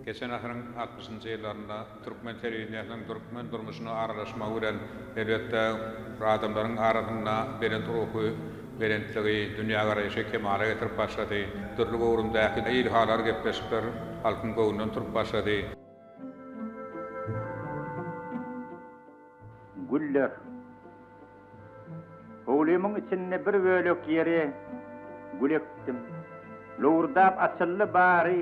Geçen asyryň altmyşynjy ýyllarynda türkmen telewideniýesiniň türkmen durmuşyna aralaşmagy bilen, elbetde, adamlaryň arasynda belent ruhy belentligi, dünýägaraýşy kemala getirip başlady. Dürli göwrümdäki ilhalar gepleşikler halkyň göwnünden turup başlady. Güller. Howlymyň içinde bir bölek ýere gül ekdim. Lowurdap açyldy bary,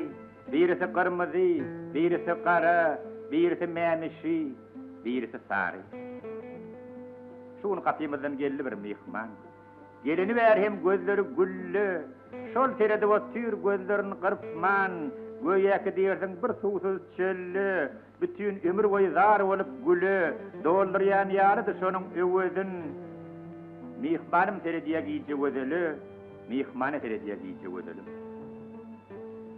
birisi gyrmyzy, birisi gara, birisi mämişi, birisi sary. Şu gün gapymyzdan geldi bir myhman. Geleni bäri hem gözleri gülle, şol seredip otyr gözlerini gyrpman, göýäki diýersiň bir suwsuz çölde, Bütin ömür boýy zar bolup güle doldurýan ýalydy şonuň öwezin. Myhmanym seredýä gije gözele, Myhmana seredýä gije gözelim.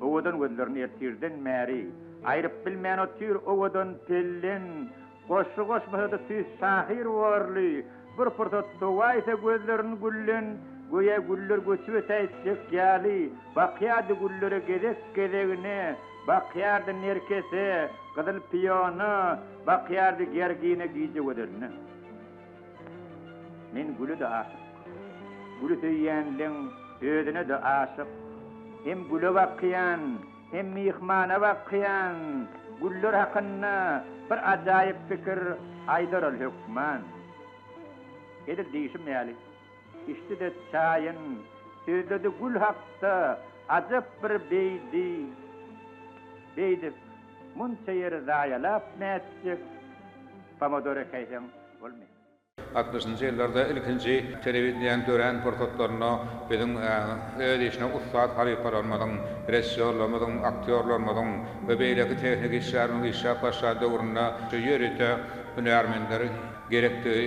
Owadan gözlerini ertirden bäri Aýryp bilmän otyr owadan pellen. Goşgy goşmasa-da tüýs şahyr borly, Bir pursat sowaýsa gözlerin gülden, Göýä güller göçüp ötäýtjek ýaly, Bakýardy güllere gezek-gezegine, Bakýardy nerkese, gyzyl piona, Bakýardy gergine gije gözeline. Men güle-de aşyk. Güli söýýänleň özüne-de aşyk. Hem güle bakýan, hem myhmana bakýan, Güller hakynda bir ajaýyp pikir aýdar ol hökman. Edil diýşim ýaly, içdi-de çaýyn, sözledi gül hakda ajap bir beýdi. Beýdip, munça ýeri zaýalap nätjek, pomodor ekäýseň bolmaýar. Altmyşynjy ýyllarda ilkinji telewideniýäniň dörän pursatlarynda biziň öz işine ussat halypalarymyzyň, režissýorlarymyzyň, aktýorlarymyzyň we beýleki tehniki işgärleriň işläp başlan döwründe ýörite hünärmenler gerekdigi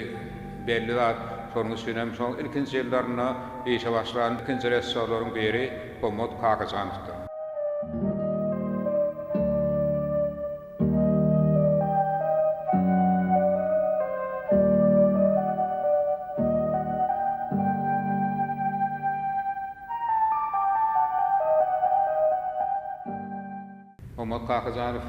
belli zat. Şonuň üçin hem şol ilkinji ýyllarynda işe başlan ilkinji režissýorlaryň biri Hommat Kakajanowdyr. Hommat Kakajanow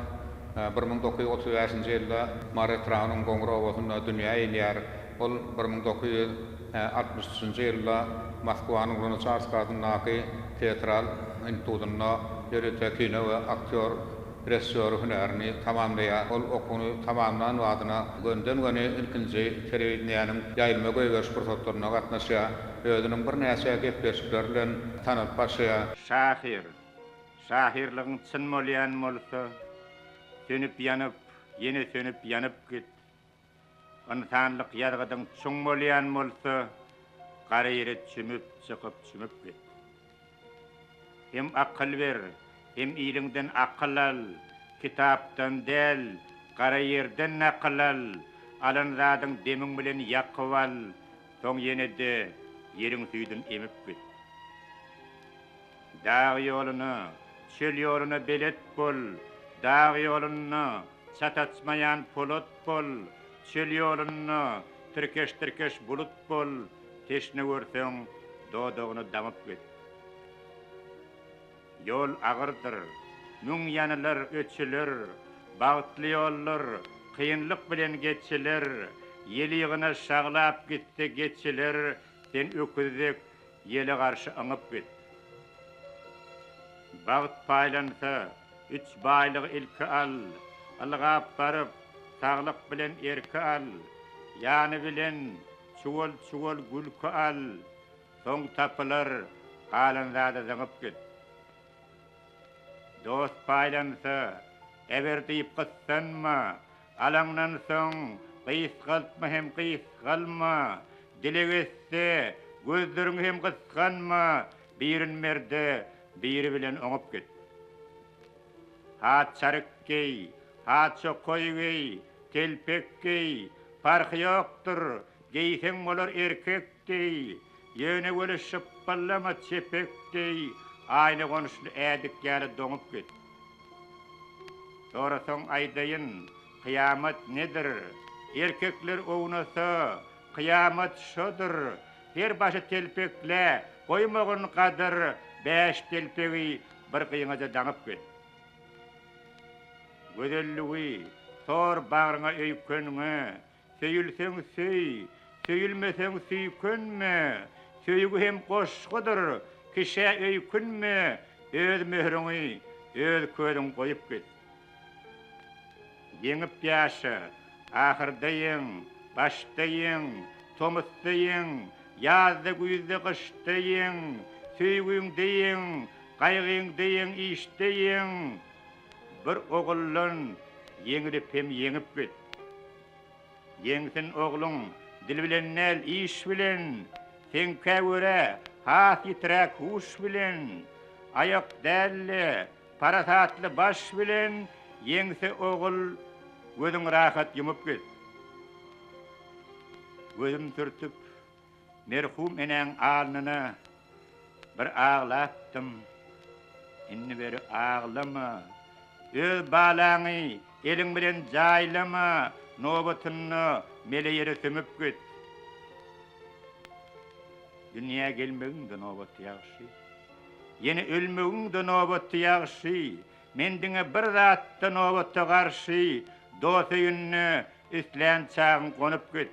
1935-nji ýylda Mary etrabynyň Goňur obasynda dünýä inýär. Ol 1963-nji ýylda Moskwanyň Lunaçarsk adyndaky teatral institutynda ýörite kino we aktýor Režissýory hünärini tamamlaýar. Ol okuwyny tamamlan badyna gönden-göni ilkinji telewideniýäniň ýaýlyma goýberiş pursatlaryna gatnaşýar. Özüniň birnäçe gepleşikleri bilen tanalyp başlaýar. Şahyr. Şahyrlygyň çyn bolýan bolsa, sönüp-ýanyp, ýene sönüp-ýanyp git. Ynsanlyk ýazgydyň çuň bolýan bolsa, gara ýere çümüp, çykyp, çümüp git. Hem akyl ber, hem iliňden akyl al, Kitapdan däl, gara ýerden nakyl al, Alan zadyň demiň bilen ýakyp al, Soň ýene-de ýeriň süýdün emip git. Dag ýoluna, çöl ýoluna belet bol, Dag ýolunda çat açmaýan polat bol, Çöl ýolunda tirkeş-tirkeş bulut bol, Teşne görseň, dodagyna damyp git. Ýol agyrdyr, müň ýanylar, öçüler, Bagtly ýollar kynlyk bilen geçiler, Ýel-ýygyna şaglap gitse geçiler, Sen öküz dek ýele garşy yňyp git. Bagt paýlansa, üç baýlygy ilki al, Ylgap baryp, saglyk bilen erki al, Ýany bilen çuwal-çuwal gülki al, Soň tapylar, galan zada zyňyp git. Dost paýlansa, äber diýip gyssanma, Alaňdan soň gysgaltma hem gysgalma, Dileg etse, gözleriňi hem gysganma, Birin ber-de, biri bilen oňup git. Ha çaryk geý, ha çokaý geý, telpek geý, Parhy ýokdur, geýseň bolar erkek deý, Ýöne weli şypbyllama çepek deý, Aýna gonuşly ädik ýaly doňup git. Sorasaň aýdaýyn, kyýamat nedir? Erkekler ownasa, kyýamat şodur. Her başy telpeklä, goýmagyn gadyr, Bäş telpegi bir gyňaja daňyp git. Gözelligi sor bagryňa öýkeniňe, Söýülseň söý, söýülmeseň süýkenme, Söýgi hem goşgudyr, kişä öýkünme, Öz möhrüňi, öz közüň goýup git. Ýeňip ýaşa, ahyrda ýeň, başda ýeň, tomusda ýeň, ýazda, güýzde, gyşda ýeň, söýgüňde ýeň, gaýgyňda ýeň, işde ýeň, bir oguldan ýeňilip hem ýeňip git. Ýeňsin ogluň, dil bilen däl, iş bilen, Seňkä görä, has ýitiräk huş bilen, Aýak däl-de, parasatly baş bilen Ýeňse ogul, gözüň rahat ýumup git. Gözüm sürtüp, merhum enäň alnyna Bir aglapdym. Indi beri aglama. Öz balaňy eliň bilen jaýlama, Nobatynda mele ýere sümüp git. Dünýä gelmegiň-de nobaty ýagşy. Ýene ölmegiň-de nobaty ýagşy. Men diňe bir zatda nobata garşy, Dost öýünde islän çagyň gonup git.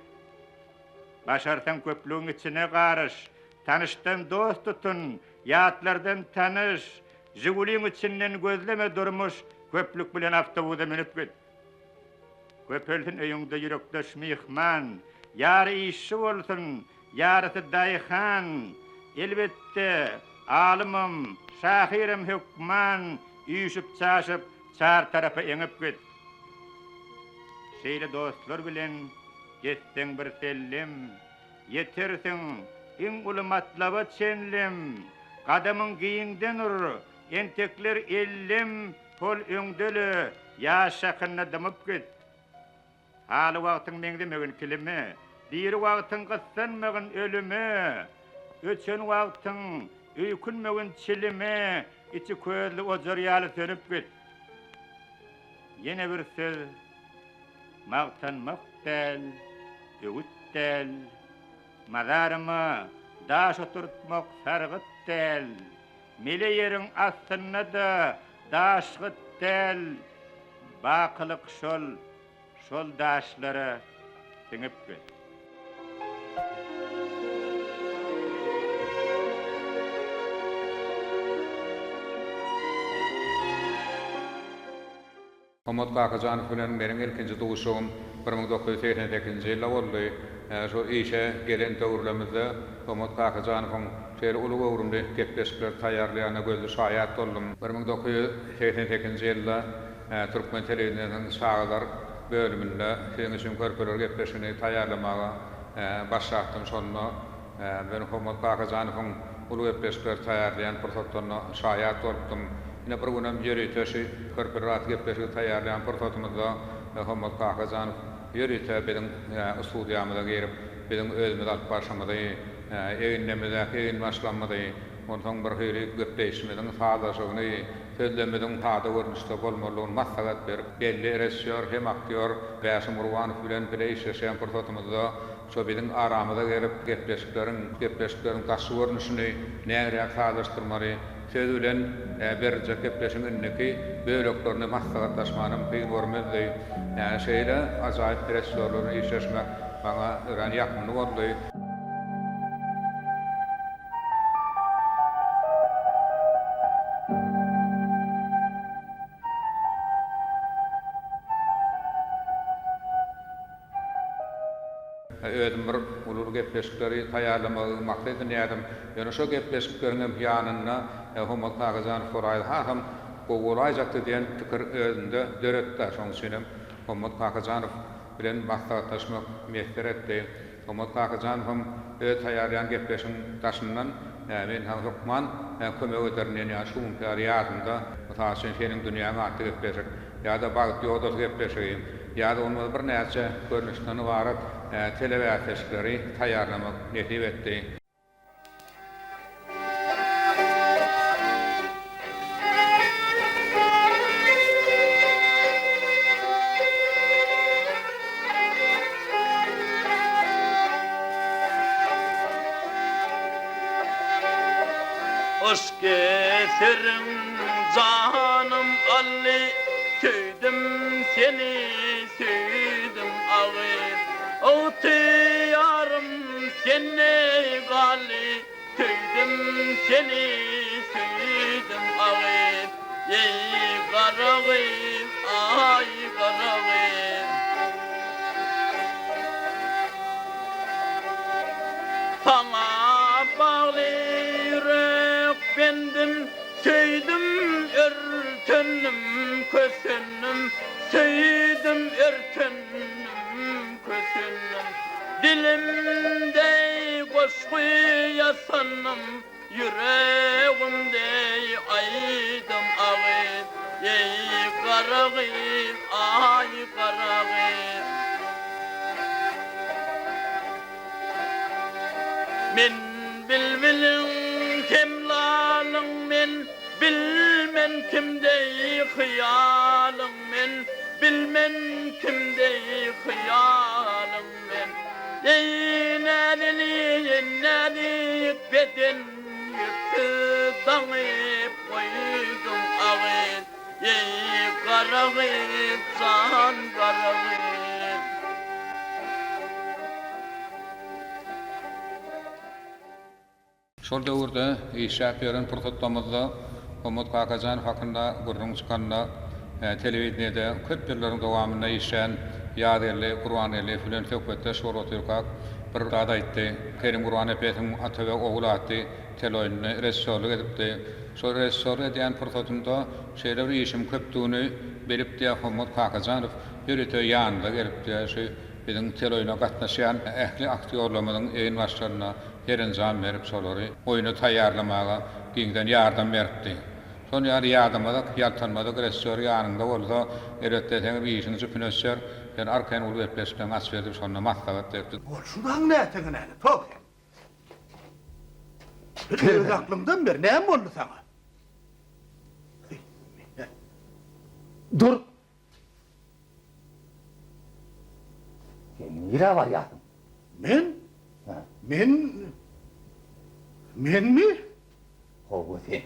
Başarsaň köplügiň içine garyş, Tanyşdan dost tutun, ýatlardan tanyş, Žiguliň içinden gözleme durmuş, Köplük bilen awtobusa münüp git. Köpelsin öýüňde ýürekdeş myhman, Ýary işçi bolsun, ýarysy daýhan. Elbetde, alymam, şahyram hökman, Üýşüp-çaşyp, çar tarapa eňip git. Şeýle dostlar bilen gezseň birsellem, Ýetersiň iň uly matlaba çenlem. Gadamyň giňden ur, entekler ellem, Hol öňde-le, ýaş şakynda dymyp git. Haly wagtyň meňzemegin kilime, Diri wagtyň gyssanmagyn ölüme. Öçen wagtyň öýkünmegin çilime, Içi közli ojar ýaly sönüp git. Ýene bir söz, magtanmak däl, öwüt däl, Mazaryma daş oturtmak sargyt däl. Mele ýeriň astynda-da daş gyt däl, Bakylyk şol, şol daşlara siňip git. Hommat Kakajanow bilen meniň ilkinji duşuşygym 1988-nji ýylda boldy. Şol işe gelen döwürlerimizde Hommat Kakajanowyň şeýle uly göwrümli gepleşikleri taýýarlaýanyna gözli şaýat boldum. 1988-nji ýylda türkmen telewideniýesiniň çagalar bölüminde Siziň üçin körpeler gepleşigini taýýarlamaga başlapdym. Şonda Men Hommat Kakajanowyň uly gepleşikleri taýýarlaýan pursatlaryna şaýat bolupdym. Ine, bir günem ýörite şu Körpeler atly gepleşigi taýýarlaýan pursatymyzda Hommat Kakajanow ýörite biziň studiýamyza girip, biziň özümizi alyp barşymyzy, eginlerimizdäki eginbaşlarymyzy, onsoň birhili gepleýşimiziň sazlaşygyny, sözlemimiziň sada görnüşde bolmalydygyny maslahat berip, belli režissýor hem aktýor Bäşim Gurbanow bilen bile işleşýän pursatymyzda Şo biziň aramyza gelip, gepleşikleriň, gepleşikleriň daşky görnüşini nägiräk sazlaşdyrmaly, söz bilen beriljek gepleşigiň indiki böleklerini maslahatlaşmanam kyn görmezdi. Şeýle ajaýyp režissýorlar bilen işleşmek maňa örän ýakymly boldy. Özüm bir uly gepleşikleri taýýarlamagy maksat edinýärdim. Ýöne şo gepleşikleriň hem ýanynda Hommat Kakajanow soraýsa hasam gowy bolaýjakdy diýen pikir özümde döretdi. Şonuň üçin hem Hommat Kakajanow bilen maslahatlaşmak miýesser etdi. Hommat Kakajanowam öz taýýarlaýan gepleşigiň daşyndan men saňa hökman kömek ederin diýen ýaly şu günki ýaly ýadymda. Mysal üçin, Seniň dünýäň atly gepleşik. Ýa-da Bagt ýodasy gepleşigi, ýa-da bolmasa birnäçe görnüşden ybarat telebäsleşikleri taýýarlamak nesip etdi. Yşk eserin janym aldy. Söýdüm seni, söýdüm agy. Ygtyýarym sende galdy, Söýdüm seni, söýdüm agy. Eý, gara gyz, aý, gara gyz. Saňa bagly ýürek bendim, Söýdüm, örtendim, kösendim, Söýdüm, örtendim, kösendim. Dilimde goşgy ýasandym, Ýüregimde aýdym agyz. Eý, gara gyz, aý, gara gyz. Men bilbiliň hem lalyň men, Bilmen kimdeý hyýalyň men, Bilmen kimdeý hyýalyň men. Eý, näzenin, näzik beden, Ýüpsiz daňyp goýduň agyz. Eý, gara gyz, jan gara gyz. Şol döwürde işläp ýören pursatlarymyzda Hommat Kakajanow hakynda gürrüň çykanda, telewideniýede köp ýyllaryň dowamynda işlän Ýazgeldi Gurbangeldiýew bilen söhbetdeş bolup otyrkak, bir zat aýtdy, Kerim Gurbannepesiň Ata we ogul atly teleoýnuny režissýorlyk edipdi. Şol režissýorlyk edýän pursatymda şeýle bir işiň köpdügini bilipdi Hommat Kakajanow ýörite ýanymyza gelipdi. Şu biziň teleoýna gatnaşýan ähli aktýorlarymyzyň egin-başlaryna serenjam berip, şolary oýna taýýarlamaga giňden ýardam beripdi. Şol ýaly ýadamadyk, ýaltanmadyk režissýor ýanyňda bolsa, elbetde, seňem işiň jüpüne düşer, sen arkaýyn uly gepleşikleňi açyber diýip, şonda maslahat beripdi. Bolşuňdan näteňin äli, Togy? Öz aklyňdan ber, näme boldy saňa? Dur! Sen nirä barýarsyň? Men? Men? Menmi? Hawa, sen.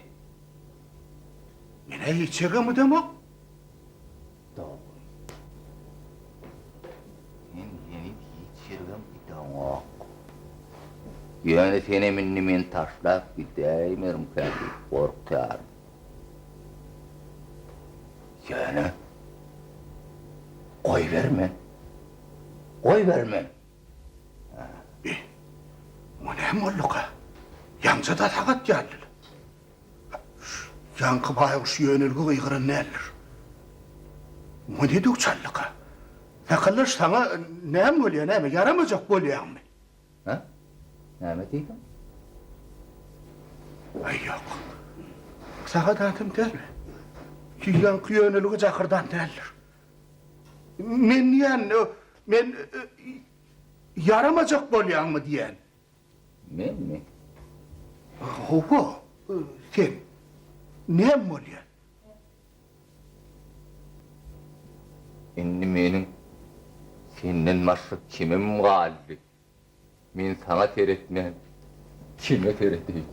Men-ä hiç ýerem gidemok. Dogry. Sen heniz hiç ýerem gideňok. Ýöne senem indi meni taşlap gidäýmerimkäm diýip gorkýaryn. Ýöne goýbermen. Goýbermen. Be, muňa näme bolduka? Ýaňja-da sagat ýalydy. Ýaňky baýguş ýönelge gygyran däldir. Muňa ne döw çaldyka? Sakaldaş, saňa näme bolýar, näme, ýaramajak bolýaňmy? Hä? Näme diýdiň? Aý, ýok. Sagat atam dälmi? Ýaňky ýönelge jakyrdan däldir. Men diýýän, men ýaramajak bolýaňmy diýýän. Menmi? Hawa, sen. Näme bolýar? Indi meniň senden başga kimim galdy? Men saňa seretmän, kime seredeýin?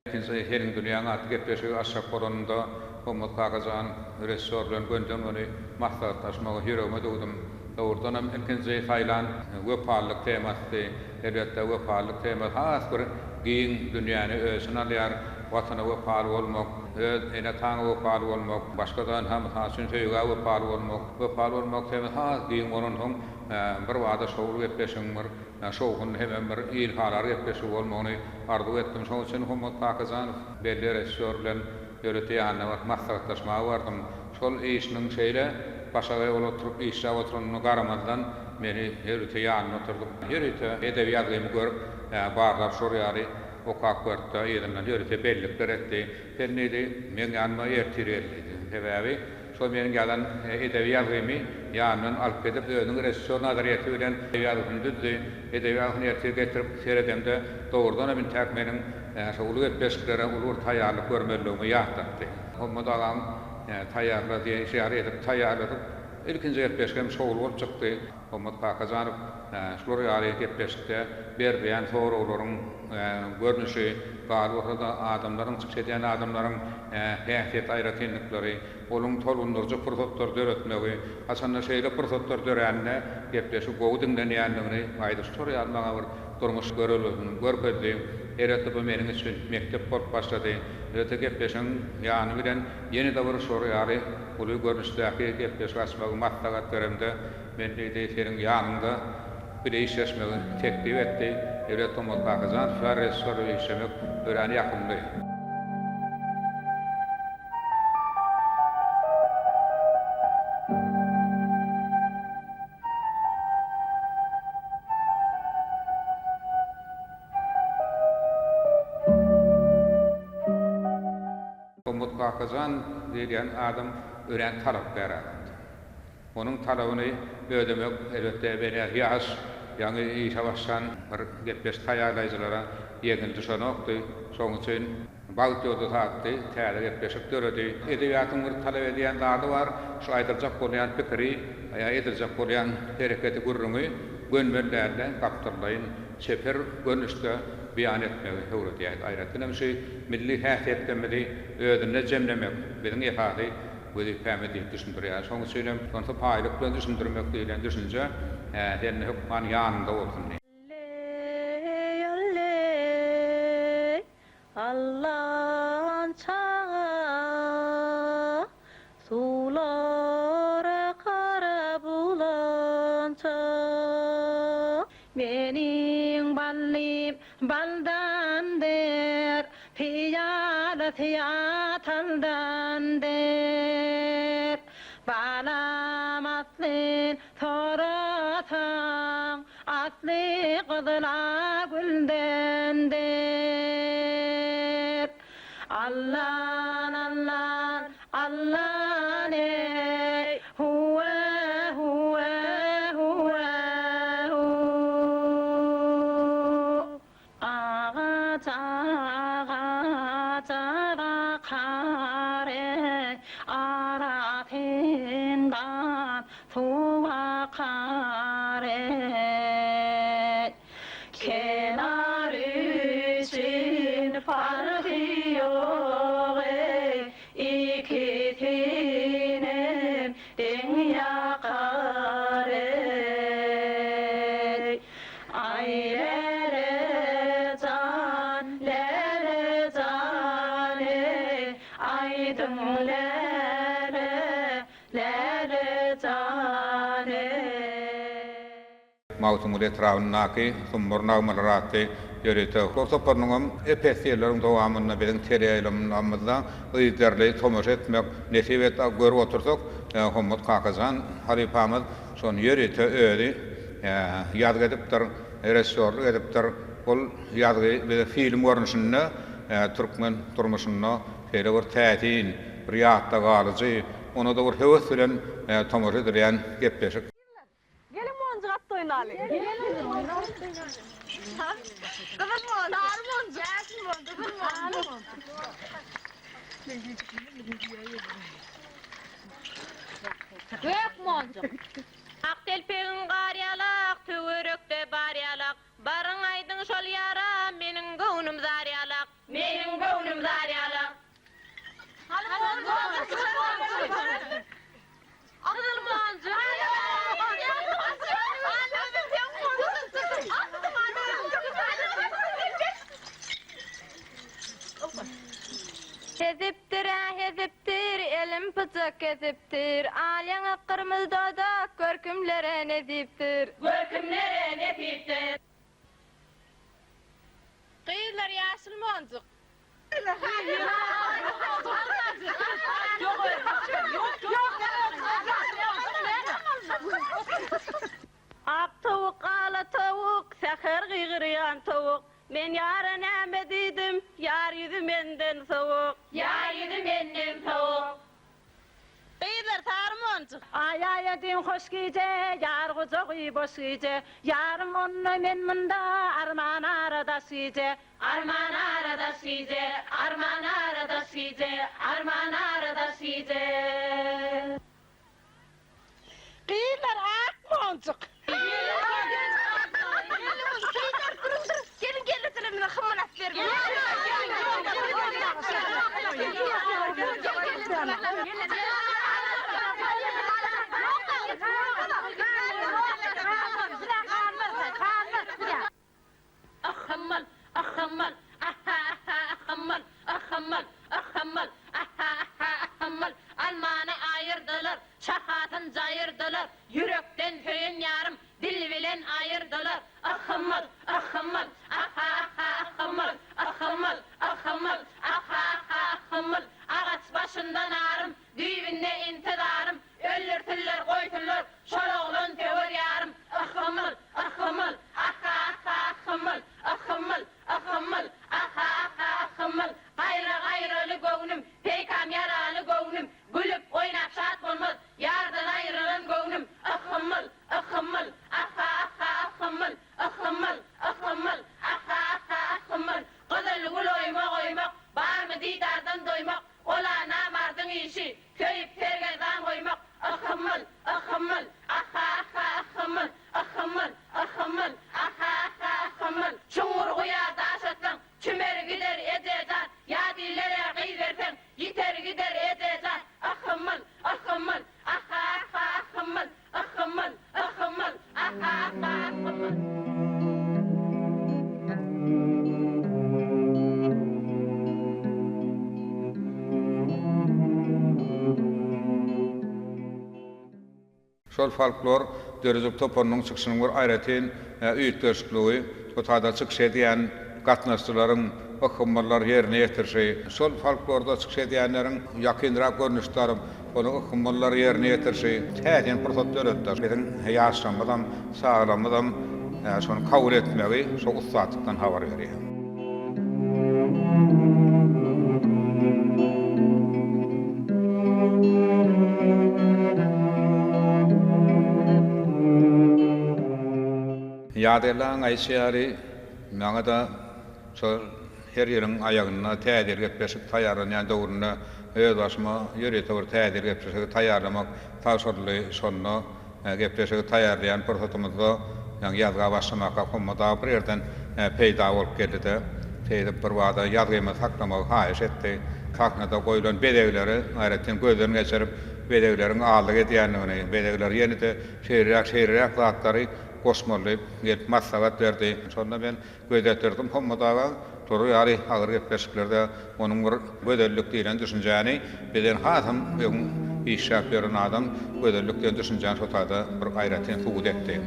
Ilkinji Seniň dünýäň atly gepleşigi açjak bolanymda, Hommat kakajan režissýor bilen gönüden-göni maslahatlaşmagy ýüregime düwdüm. Dogrudanam, ilkinji saýlan wepalylyk temasydy. Elbetde, wepalylyk temasy has bir giň dünýäni öz içine alýar. Watana wepaly bolmak, öz ene-ataňa wepaly bolmak, başga-da ynha, mysal üçin, söýgä wepaly bolmak. Wepaly bolmak temasy has giň bolansoň, birbada şowly gepleşigiň bir şowhunly hemem bir ilhalar gepleşigi bolmagyny arzuw etdim. Şonuň üçin Hommat Kakajanow belli režissýor bilen ýörite ýanyna baryp maslahatlaşmaga bardym. Şol işiniň şeýle başagaý bolup oturyp işläp oturanyna garamazdan meni ýörite ýanynda oturdyp, ýörite edebi ýazgymy görüp, barlap şor ýaly okap gördi-de, yzyndan ýörite bellikler etdi. Sen diýdi, meň ýanyma ertir gel diýdi. Sebäbi Şol meniň ýazan edebi ýazgymy ýanyndan alyp gidip, özüniň režissýor nazaryýeti bilen edebi ýazgysyny düzdi. Edebi ýazgysyny ertir getirip seredemde, dogrudanam intäk meniň şo uly gepleşiklere uly bir taýýarlyk görmelidigimi ýatlatdy. Hommat agaň taýýarla diýşi ýaly edip taýýarladyk. Ilkinji gepleşik hem şowly bolup çykdy. Hommat Kakajanow şular ýaly gepleşikde berilýän soraglaryň görnüşi, galyberse-de adamlaryň, çykyş edýän adamlaryň häsiýet aýratynlyklary, onuň tolgundyryjy pursatlary döretmegi, haçanda şeýle pursatlar dörände gepleşik gowy diňlenýändigini aýdyp, şular ýaly maňa bir durmuş görelgesini görkezdi. Elbetde bu meniň üçin mekdep bolup başlady. Elbetde gepleşigiň ýany bilen ýene-de bir şular ýaly uly görnüşdäki gepleşik açmagy maslahat beremde, Men diýdi, seniň ýanyňda bile işleşmegi teklip etdi. Elbetde Hommat Kakajanow ýaly režissýor bilen işlemek örän ýakymly. Hommat Kakajan diýilýän adam örän talapkär adamdy. Onuň talabyny ödemek, elbetde, menä ýaş, ýaňy işe başlan bir gepleşik taýýarlaýjylara ýeňil düşenokdy. Şonuň üçin Bagt ýodasy atly täze gepleşik döredi. Edebiýatyň bir talap edýän zady bar, şu aýdyljak bolýan pikiri ýa ediljek bolýan hereketi, gürrüňi gönümel däl-de, gapdallaýyn, çeper görnüşde beýan etmegi öwredýär. Aýratyn hem şu milli häsiýetlerimizi özünde jemlemek biziň esasy wezipämiz diýip düşündirýär. Şonuň üçin hem şony sypaýylyk bilen düşündirmek diýlen düşünje sende hökman ýanyňda bolsun. Olleý, olleý, Allan çaga, Suwlar akar bulança. Meniň ballym baldandyr, Pyýalasy ýataldandyr. Balam aslyn sorasaň, Asly gyzyla güldendir. Allan, Allan, Allan eý, Huwe, huwe, huwe, hu. Agaç, agaç bakar eý, Arasyndan suw akar eý. Kenar üçin parhy ýok eý, Ikisinem deň ýakar eý. Aý läle jan, läle jan eý, Aýdyň läle, läle jan eý. Magtymguly etrabyndaky Sumbar nagmalary atly ýörite hor toparynyňam ep-esli ýyllaryň dowamynda biziň teleýaýlymlarymyzda yzygiderli tomaşa etmek nesip etdi. Görüp otursak, Hommat Kakajan halypamyz şony ýörite özi ýazgy edipdir, režissýorlyk edipdir. Ol ýazgy bize film görnüşinde türkmen durmuşynda şeýle bir täsin, bir ýatda galyjy, ona-da bir höwes bilen tomaşa edilýän gepleşik. Geliň monjuk atda oýnaly. Gyzyl monjuk. Sary monjuk. Ýaşyl monjuk. Gyzyl monjuk. Gök monjuk. Ak telpegiň gar ýalak, töwerekde bar ýalak. Baryň aýdyň şol ýara, meniň göwnüm zar ýalak. Meniň göwnüm zar ýalak. Hezipdir-ä, hezipdir, elim pyçak kesipdir, Al ýaňak gyrmyzy dodak, görkümlere nesipdir. Görkümlere nesipdir. Gyzlar ýaşyl monjuk. Ak towuk, ala towuk, säher gygyrýan towuk, Men ýara näme diýdim, ýar ýüzi menden sowuk. Ýar ýüzi menden sowuk. Gyzlar sary monjuk. Aý aýa diň hoş gije, ýar gujagy boş gije, Ýarym onda men munda, arman ara daş gije. Arman ara daş gije, arman ara daş gije, arman ara daş gije. Ýarymdan jaýyrdylar, Ýürekden söýen ýarym Dil bilen aýyrdylar. Yhhymyl, yhhymyl, aha, aha, yhhymyl, yhhymyl, yhhymyl, aha, aha, yhhymyl, Agaç başynda narym, Düýbünde intizarym, Öldürsinler, goýsunlar, Şol oglan söwer ýarym. Yhhymyl, yhhymyl, aha, aha, yhhymyl, yhhymyl, yhhymyl, aha, aha, yhhymyl, Gaýra-gaýraly göwnüm, Peýkam ýaraly göwnüm, Gülüp, oýnap şat bolmaz, Ýardan aýrylan göwnüm, Yhhymyl, yhhymyl, aha, aha, yhhymyl, yhhymyl, yhhymyl, aha, aha, yhhymyl, Gyzyl gül oýmak oýmak, Barmy didardan doýmak, Ol-a namardyň işi, Söýüp sergezdan goýmak, Yhhymyl, yhhymyl, aha, aha, yhhymyl, yhhymyl, yhhymyl, aha, aha, yhhymyl, Çuňňur guýa daş atsaň, Çümer gider eje jan, Ýat illere gyz berseň, Ýiter gider eje jan, Yhhymyl, yhhymyl, aha, aha, yhhymyl, yhhymyl, yhhymyl, aha, aha, yhhymyl. Şol folklor döredijilik toparynyň çykyşynyň bir aýratyn üýtgeşikligi, bu taýda çykyş edýän gatnaşyjylaryň yhhymmylar ýerine ýetirişi. Şol folklorda çykyş edýänleriň ýakynrak görnüşde alyp, ony yhhymmylar ýerine ýetirişi täsin pursat döretdi. Biziň ýaşlarymyzam, çagalarymyzam şony kabul etmegi şo ussatlykdan habar berýär. Ýadygärligiň aýdyşy ýaly, maňa-da şol her ýylyň aýagynda Täze ýyl gepleşik taýýarlanýan döwründe özbaşyma ýörite bir Täze ýyl gepleşigi taýýarlamak tabşyryldy. Şonda Gepleşigi taýýarlaýan pursatymyzda, ýaňy ýazga başlamaka Hommat aga bir ýerden peýda bolup geldi-de, şeýdip birbada ýazgymyzy saklamagy haýyş etdi. Sahnada goýlan bezegleri aýratyn gözden geçirip, bezegleriň azlyk edýändigini, bezegleri ýene-de şeýleräk-şeýleräk zatlary goşmaly diýip, gelip maslahat berdi. Şonda men Gözetdirdim Hommat aga Toru ýaly agyr gepleşiklerde onuň bir gözellik diýlen düşünjäni bizden hasam öň işläp ýören adam gözellik diýen düşünjäni şo taýda bir aýratyn subut etdi.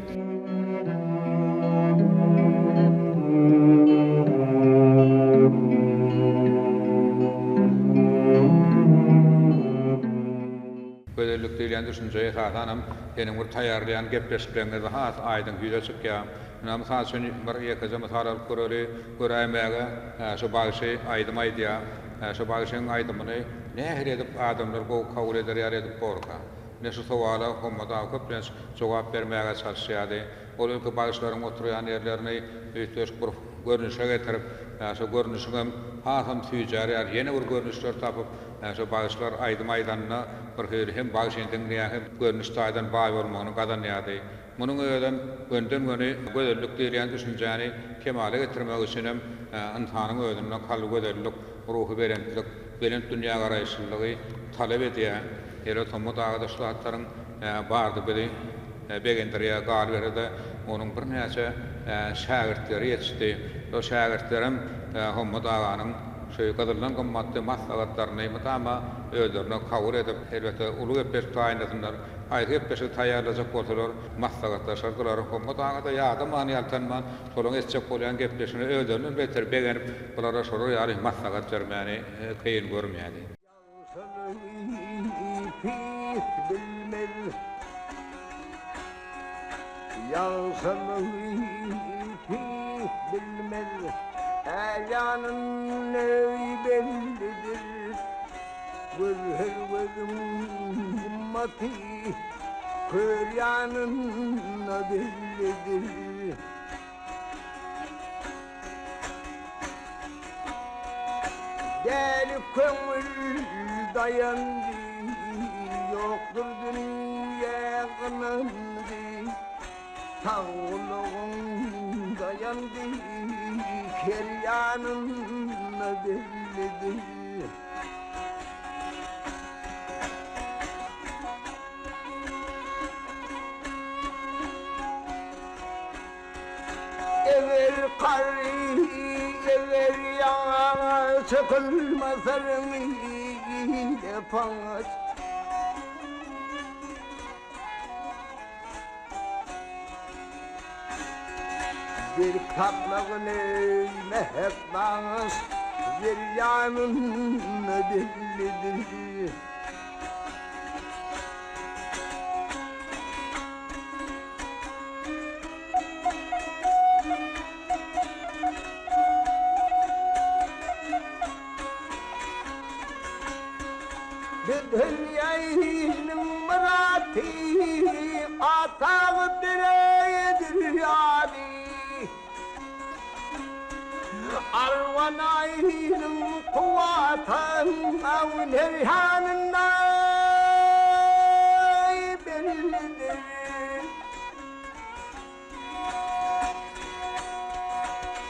Gözellik diýlen düşünje esasanam seniň bir taýýarlaýan gepleşikleriňizde has aýdyň ýüze çykýar. Ynha, mysal üçin, bir ýekeje mysal alyp göreli, göräýmäge, şu bagşy aýdym aýdýar. Şu bagşyň aýdymyny nähili edip adamlar gowy kabul eder ýaly edip borka? Ine, şu sowala Hommat aga köplenç jogap bermäge çalyşýardy. Ol ilki bagşylaryň oturýan ýerlerini üýtgeşik bir görnüşe getirip, şo görnüşiňem hasam süýjär ýaly ýene bir görnüşler tapyp, şo bagşylar aýdym aýdanda birhili hem bagşyny diňleýän hem görnüş taýdan baý bolmagyny gazanýardy. Munuň özem gönüden-göni gözellik diýilýän düşünjäni kemala getirmek üçinem ynsanyň özünde kalby gözellik, ruhubelentlik, belent dünýägaraýyşlylygy talap edýär. Ýöne Tommy dagada şu zatlaryň bardy bizi begendirýär. Galyberse-de, onuň birnäçe şägirtleri ýetişdi. Şol şägirtlerem Hommat aganyň şu gyzyldan gymmatly maslahatlaryny mydama özlerine kabul edip, elbetde, uly gepleşik taýynlasynlar. Haýsy gepleşigi taýýarlajak bolsalar, maslahatlaşardylar. Hommat aga-da ýadaman-ýaltanman, şolaryň etjek bolýan gepleşigine özlerinden beter begenip, bulara şolar ýaly maslahat bermäni kyn görmeýärdi. Ýagşylygy pis bilmez, Ýagşylygy pis bilmez, Ärýanyň öýi bellidir. Göz her gözüň gymmaty, Kör ýanynda bellidir. Däli köňül daýandy, Ýokdur dünýä ynandy. Sag gulagyň daýandy, Ker ýanynda bellidir. Eger gary, eger ýaş çykylmasa ile paç. Berk saklagyn eý mähek daş, Ýer ýanynda bellidir. Dünýäniň myraty atagy bireýdir ýaly. Arwanaýynyň kuwwatyn Awnerhanynda bellidir.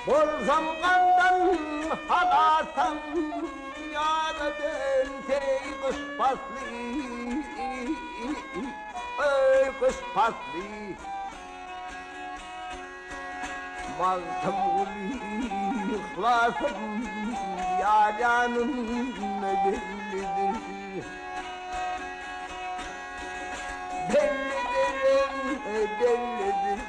Bolsam gandan halasam ýada dönseý gyş pasly, eý gyş pasly. Magtymguly yhlasym ýar ýanynda bellidir. Bellidir, bellidir.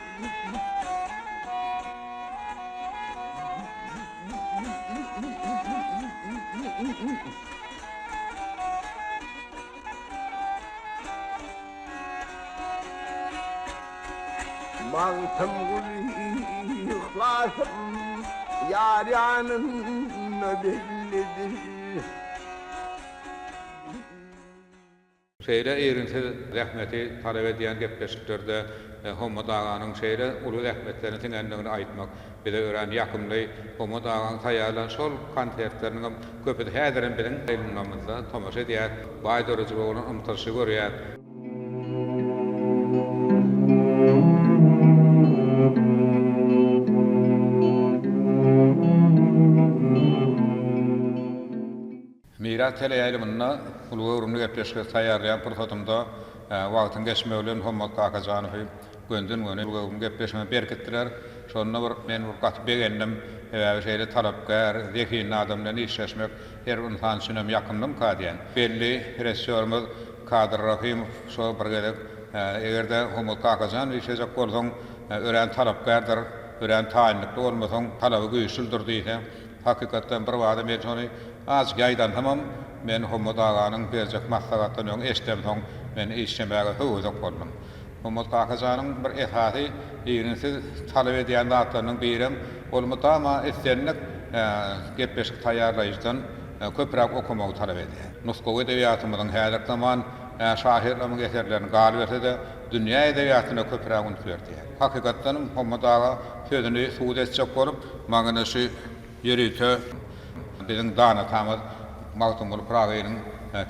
Magtymguly yhlasym ýar ýanynda bellidir. Şeýle irginsiz zähmeti talap edýän gepleşiklerde Hommat aganyň şeýle uly zähmetlerini siňendigini aýtmak bize örän ýakymly. Hommat agaň taýýarlan şol konsertleriniňem köpüsi häzirem biziň ýaýlymlarymyzda tomaşa edýär. Baý döredijilige bolan ymtylyşy görýär. Miras teleýaýlymynda uly göwrümli gepleşikleri taýýarlaýan pursatymda wagtyň geçmegi bilen Hommat Kakajanowy gönden-göni uly göwrümli gepleşigime berkitdiler. Şonda bir men bir gaty begendim. Sebäbi şeýle talapkär, zehinli adam bilen işleşmek her bir ynsan üçinem ýakymlymyka diýen. Belli režissýorymyz Kadyr Rahymow şo bir gezek, Eger-de Hommat Kakajanow işlejek bolsaň, örän talapkärdir, örän taýynlykly bolmasaň, talaby güýçlüdir diýse, Hakykatdan bir bada men şony azjyk ýaýdansamam, men Hommat aganyň berjek maslahatlaryny öň eşidemsoň, men işlemäge höwesek boldum. Hommat kakajanyň bir esasy irginsiz talap edýän zatlarynyň birem, ol mydama islendik gepleşik taýýarlaýjydan köpräk okamagy talap edýär. Nusgawy edebiýatymyzyň häzirki zaman şahyrlarynyň eserlerini galyberse-de, dünýä edebiýatyna köpräk üns berdi. Hakykatdanam Hommat aga sözüni subut etjek bolup, maňa şu ýörite biziň dana atamyz Magtymguly Pyragynyň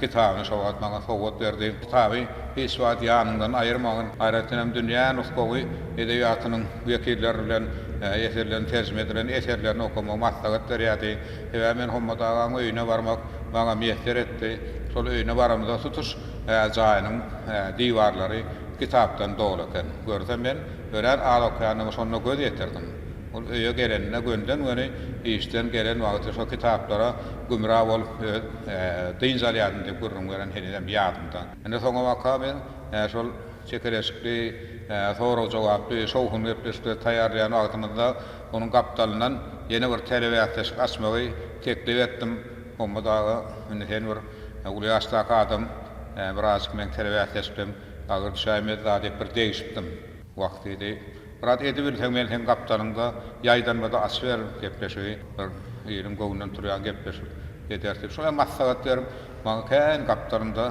kitabyny şo wagt maňa sowgat berdi. Kitaby hiç wagt ýanyňdan aýyrmagyn. Aýratynam dünýä nusgawy edebiýatynyň wekilleri bilen eserlerini terjime edilen eserlerini okamagy maslahat berýärdi. Sebäbi men Hommat agaň öýüne barmak maňa miýesser etdi. Şol öýüne baramyzda tutuş jaýynyň diwarlary kitapdan doly eken. Görsem men örän az okaýandygyma şonda göz ýetirdim. Ol öýe geleninde gönden-göni işden gelen wagty şo kitaplara gümra bolup öz dynç alýardym diýip gürrüň beren henizem ýadymda. Indi soňabaka biz şol çekeleşikli, sorag-jogaply, şowhunly gepleşikleri taýýarlaýan wagtymyzda onuň gapdalyndan ýene bir telebäsleşik açmagy teklip etdim. Hommat aga, indi sen bir uly ýaşdaky adam, birazjyk meň telebäsleşiklerim agyr düşäýmez-da diýip bir degşipdim. Wah diýdi. Biraz edibilseň men seň gapdalyňda ýaýdanmada açyber gepleşigi. Bir iliň göwnünden turýan gepleşik ederis diýip şoňa maslahat berip maňa kän gapdalymda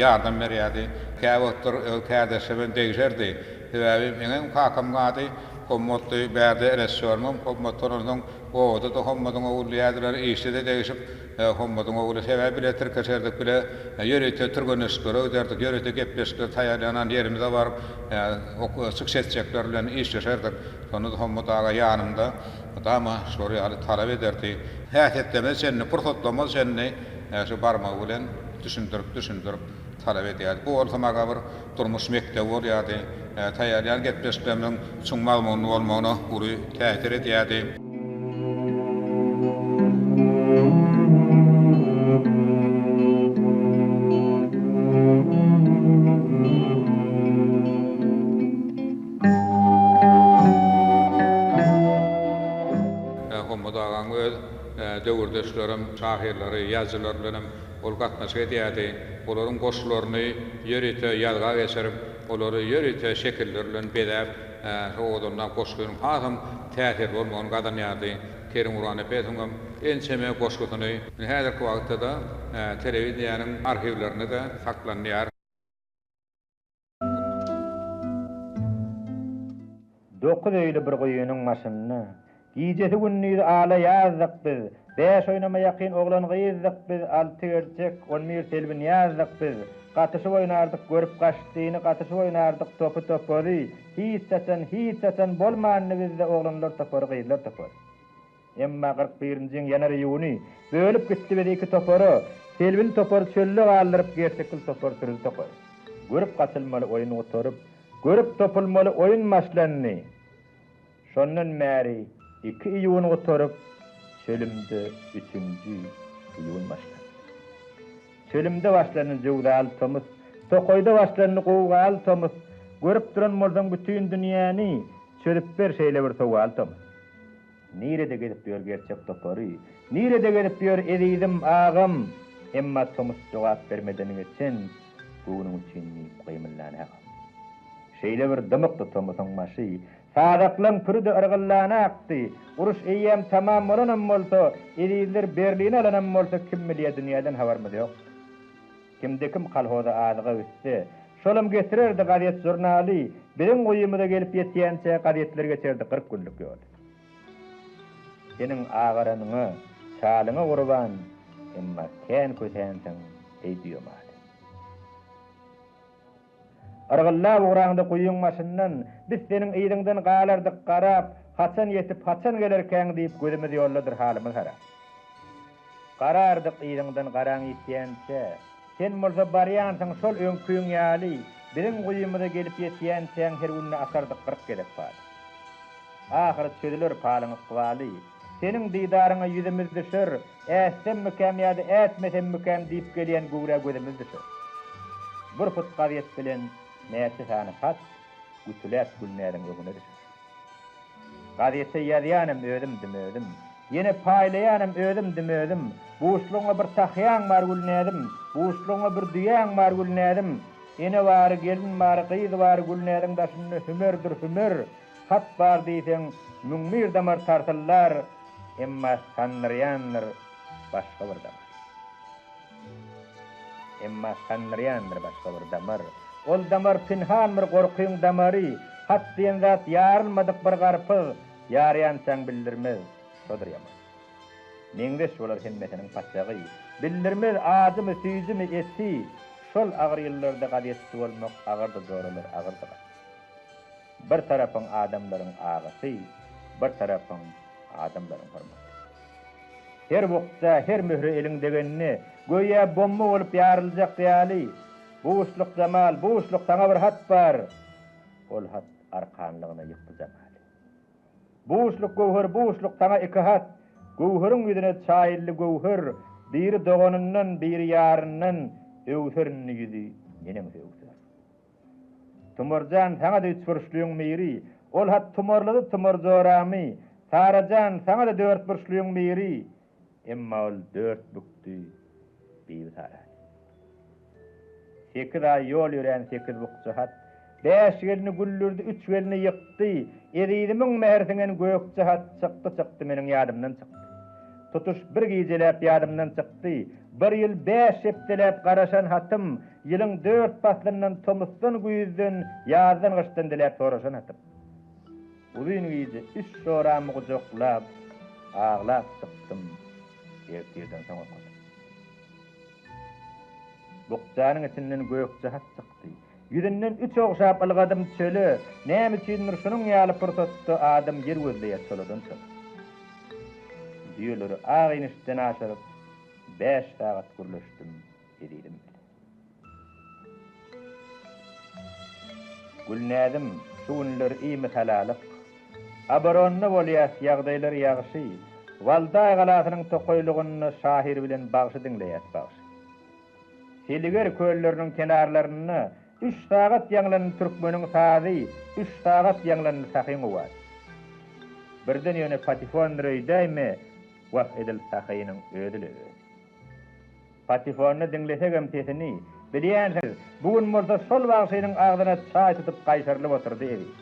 ýardam berýärdi. Käwagtlar öz kärdeşlerim degişerdi. Sebäbi meňem kakamyň ady Hommatdy, bärde režissýorymam Hommat bolansoň obada-da Hommadyň ogly diýerdiler, işde-de degişip Hommadyň ogly sebäbi bile tirkeşerdik, bile ýörite türgenleşiklere giderdik, ýörite gepleşikleri taýýarlanan ýerimize baryp, çykyş etjekler bilen işleşerdik. Şonda-da Hommat aga ýanymda mydama şular ýaly talap ederdi. Häsiýetlerimize çenli, pursatlarymyza çenli şu barmagy bilen düşündirip, düşündirip talap edýärdi. Bu bolsa maňa bir durmuş mekdebi bolýardy. Taýýarlaýan gepleşiklerimiziň çuň mazmunly bolmagyna uly täsir edýärdi. döwürdeşlerim, şahyrlary, ýazyjylar bilenem ol gatnaşyk edýärdi. Olaryň goşgularyny ýörite ýazga geçirip, olary ýörite şekiller bilen bezäp, owadanlap goşgynyň hasam täsirli bolmagyny gazanýardy. Kerim Gurbannepesowyň hem ençeme goşgusyny häzirki wagtda-da telewideniýäniň arhiwlerinde-de saklanýar. Dokuz öýli bir guýynyň başynda, Gijesi-gündizi ala ýazdyk biz. Bäş oýnama ýakyn oglan-gyzdyk biz, Alty gerçek, on bir selbinýazdyk biz. Gatyşyp oýnardyk görüp gaçdyny, Gatyşyp oýnardyk topy-topary. Hiç haçan, hiç haçan bolmandy bizde Oglanlar topary, gyzlar topary. Emma 40 birinjiň ýanar iýuny, Bölüp gitdi bizi iki topara. Selbili topary çölde galdyryp, Gerçekgül topary sürdi tokaý. Görüp gaçylmaly oýun gutaryp, Görüp topulmaly oýun başlandy. Şondan bäri iki iýun gutaryp, çölümde üçünji iýun başlandy. Çölümde başlandy jöwzaly tomus, Tokaýda başlandy gowgaly tomus. Görüp duran bolsaň bütin dünýäni, Çözüp ber şeýle bir sowaly tomus. Nirede gezip ýör gerçek topary, Nirede gezip ýör ezizim, agam? Emma tomus jogap bermeden geçen, Göwnüň üçin diýip gymyldanagam. Şeýle bir dymykdy tomusyň başy, Sazaklaň püri-de yrgyldanakdy. Uruş eýýäm tamam bolanam bolsa, Ezizler Berlini alanam bolsa, Kim bilýär dünýäden habarymyz ýokdy. Kimde-kim kolhoza azyga gitse, şolam getirerdi gazet-žurnaly, biziň guýymyza gelip ýetýänçä gazetler geçerdi 40 günlük ýoly. Seniň agaranyňa, çalyňa gurban, emma kän kösänsiň, eý düýe maly. Yrgyllap ugraňda guýyň başyndan, biz seniň yzyňdan galardyk garap, haçan ýetip, haçan gelerkäň diýip gözümiz ýoldadyr halymyz harap. Garardyk yzyňdan garaň ýitýänçä. Sen bolsa barýansyň şol öňküň ýaly, biziň guýymyza gelip ýetýänçäň her günde atardyk 40 gezek pal. Ahyry çözüler palyň ykbaly. Seniň didaryňa ýüzümiz düşer, ätsemmikäm ýa-da ätmesemmikäm diýip gelýän göwrä gözümiz düşer. Bir put gazet bilen näçe sany hat gütüläp Gülnäziň öňüne düşer. Gazete ýazýanam özümdim özüm. Ýene paýlaýanam özümdim özüm. Buşlugyňa bir tahýaň bar Gülnäzim, Buşlugyňa bir düýäň bar Gülnäzim. Ene bary, gelin bary, gyz bary Gülnäziň daşynda hümerdir hümer. Hat bar diýseň, 1001 damar tarsyllar, Emma sandyrýandyr başga bir damar. Emma sandyrýandyr başga bir damar. Ol damar pinhan bir gorkyň damary, Hat diýen zat ýarylmadyk bir garpyz, Ýarýançaň bildirmez, şodur ýaman. Meňzeş bolar hemmesiniň paçagy, Bildirmez ajymy, süýjümi, eti. Şol agyr ýyllarda gazetçi bolmak Agyrdy joralar, agyrdy gaty. Bir tarapyň adamlaryň agysy, Bir tarapyň adamlaryň hormaty. Her bukja, her möhre eliň degende, Göýä bomba bolup ýaryljak ýaly. Buşluk Jemal, buşluk, saňa bir hat bar! Ol hat arkanlygyna ýykdy Jemaly. Buşluk Göwher, buşluk, saňa iki hat! Göwheriň ýüzüne çaýyldy göwher, Biri doganyndan, biri ýaryndan, Öwser indi ýüzi neneňsi öwser. Tumarjan, saňa-da üçburçlyň biri. Ol hat tumarlady Tumar joramy. Sarajan, saňa-da dörtburçlyň biri. Emma ol dört bükdi Bibi Sarany. Sekiz aý ýol ýörän sekiz bukja hat. Bäş gelni güldürdi, üç gelni ýykdy. Ezizimiň mähir siňen gökje hat çykdy, çykdy, meniň ýadymdan çykdy. Tutuş bir gijeläp ýadymdan çykdy. Bir ýyl bäş hepdeläp garaşan hatym, ýylyň dört paslyndan tomusdan, güýzden, ýazdan, gyşdan diläp soraşan hatym. Uzyn gije üç joramy gujaklap, aglap çykdym, ertirden soň okadym. Bukjanyň içinden gökje hat çykdy. Ýüzünden üç ogşap ylgadym çöle, näme üçindir şunuň ýaly pursatda adam ýer gözleýär çoladan çola. Düýeleri ak inişden aşyryp, bäş sagat gürleşdim ezizim bilen. Gülnäzim, şu günler imisalalyk. Oboronda bolýas, ýagdaýlar ýagşy. Waldaý galasynyň tokaýlygynda şahyr bilen bagşy diňleýäs bagşy. Seliger kölleriniň kenarlarynda üç sagat ýaňlandy türkmeniň sazy, üç sagat ýaňlandy sahyň owazy. Birden ýöne patefondyr öýdäýme. Wah, edil Sahynyň özi-le özi. Patefonda diňlesegem sesini, bilýänsiňiz, bu gün bolsa şol bagşynyň agzyna çaý tutup gaýşarylyp oturdy Eziz.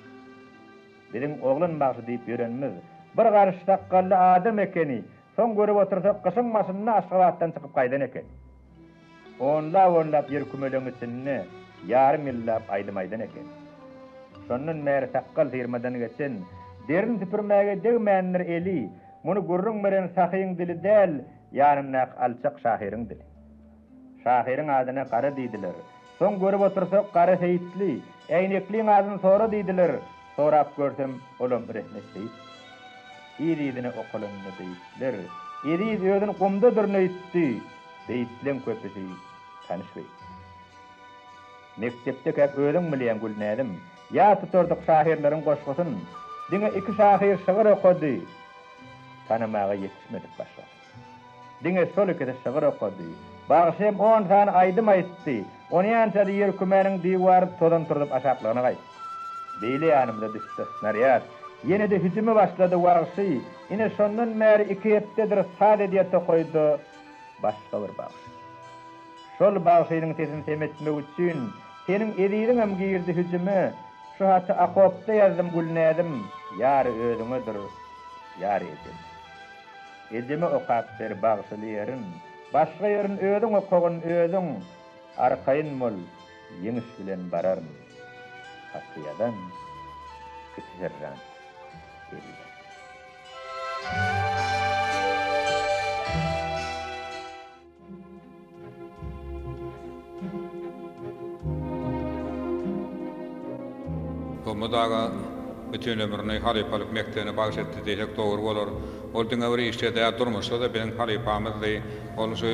Biziň oglan bagşy diýip ýörenimiz, bir garyş sakgally adam ekeni, soň görüp otursak gyşyň başynda Aşgabatdan çykyp gaýdan ekeni. Onlap-onlap ýer kümelegiň içinde ýarym ýyllap aýdym aýdan eken. Şondan bäri sakgal syrmadan geçen, derini süpürmäge degmändir eli, muny gürrüň beren sahyň dili däl, ýanyndaky alçak şahyryň dili. Şahyryň adyna Gara diýdiler. Soň görüp otursak Gara Seýitli, äýnekliň adyny sora diýdiler, sorap görsem, olam Rehmet Seýit. Yz-yzyna okalanda beýtler, Eziz özüni gumda dürün öýtdi, beýtleň köpüsi tanyş beýt. Mekdepdekäk özüň bilýäň Gülnäzim, ýat tutardyk şahyrlaryň goşgusyn, diňe iki şahyr şygyr okady, tanamaga ýetişmedik başgasyn. Diňe şol ikisi şygyr okady. Bagşy hem on sany aýdym aýtdy. Onýança-da ýerkümäniň diwary tozan turzup aşaklygyna gaýtdy. Beýle ýanymyza düşdi snarýad. Ýene-de hüjüme başlady wagşy. Ine şondan bäri iki hepdedir saz edýär tokaýda başga bir bagşy. Şol bagşynyň sesini sem etmek üçin seniň eziziňem girdi hüjüme. Şu haty okopda ýazdym Gülnäzim, ýary özüňedir, ýary ejeme. Ejeme okap ber bagşyly ýerin, Başga ýerin özüň okagyn özüň, Arkaýyn bol, ýeňiş bilen bararyn. Haty ýazan, kiçi seržant Ezizow. Hommat aga bütin ömrüni halypalyk mekdebine bagyş etdi diýsek dogry bolar. Ol diňe bir işde däl, durmuşda-da biziň halypamyzdy. Ol şu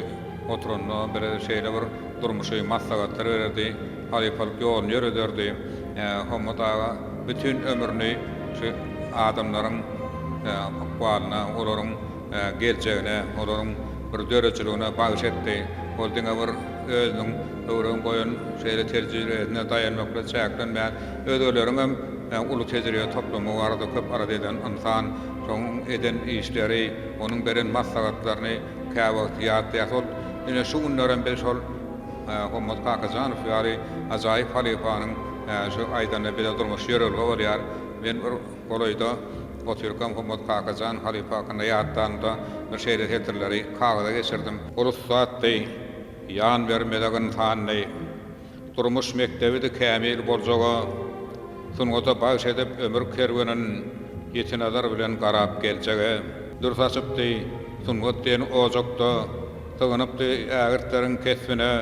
oturanda bize şeýle bir durmuşy maslahatlar bererdi, halypalyk ýoluny ýörederdi. Hommat aga bütin ömrüni şu adamlaryň ykbalyna, olaryň geljegine, olaryň bir döredijiligine bagyş etdi. Ol diňe bir özüniň öwren goýan şeýle tejribesine daýanmak bilen çäklenmän, özgeleriň hem uly tejribe toplamagy barada köp alada eden ynsan. Şonuň eden işleri, onuň beren maslahatlaryny käwagt ýatlaýas. Ol ine şu günlerem biz şol Hommat Kakajanow ýaly ajaýyp halypanyň şu aýdany bize durmuş ýörelge bolýar. Men bir golaýda Otyrkam Hommat Kakajan halypa hakynda ýatlanymda bir şeýle setirleri kagyza geçirdim. Ol ussatdy, ýan bermezek ynsandy. Durmuş mekdebidi kämil boljaga. Sungata bagş edip ömür kerwenin, Ýiti nazar bilen garap geljege. Dür saçypdy sungat diýen ojakda, Sygynypdy ägirtleriň kesbine.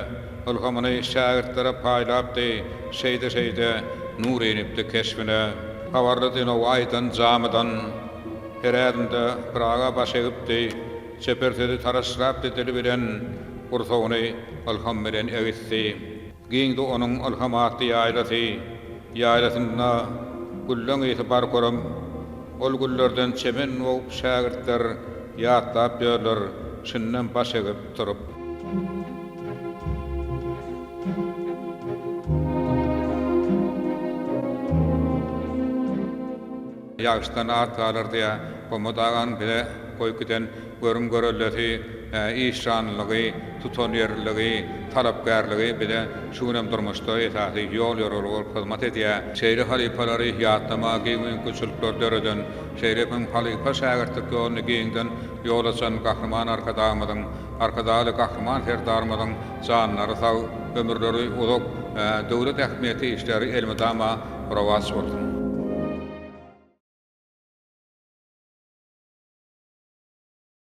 Ylhamyny şägirtlere paýlapdy, Şeýde-şeýde nur inipdi keşbine. Habarlydy Nowaýydan, Jamydan, Her ädimde Pyraga baş egipdi. Çeper sözi taraşlapdy dili bilen, Gursagyny ylham bilen egisdi. Giňdi onuň ylham atly ýaýlasy, Ýaýlasynda gülleň ysy bar körüm. Ol güllerden çemen bogup şägirtler, Ýatlap ýörler şindem baş egip turup. Ýagşydan at galar diýýä. Hommat aganyň bize goýup giden görüm-göreldesi, işjanlylygy, tutanýerliligi, talapkärligi bize şu günem durmuşda esasy ýol-ýörelge bolup hyzmat edýär. Şeýle halypalary ýatlamaga giň mümkinçilikler döreden, şeýle hem halypa-şägirtlik ýoluny giňden ýol açan Gahryman Arkadagymyzyň, Arkadagly Gahryman Serdarymyzyň janlary sag, ömürleri uzak, döwlet ähmiýetli işleri elmydama rowaç bolsun!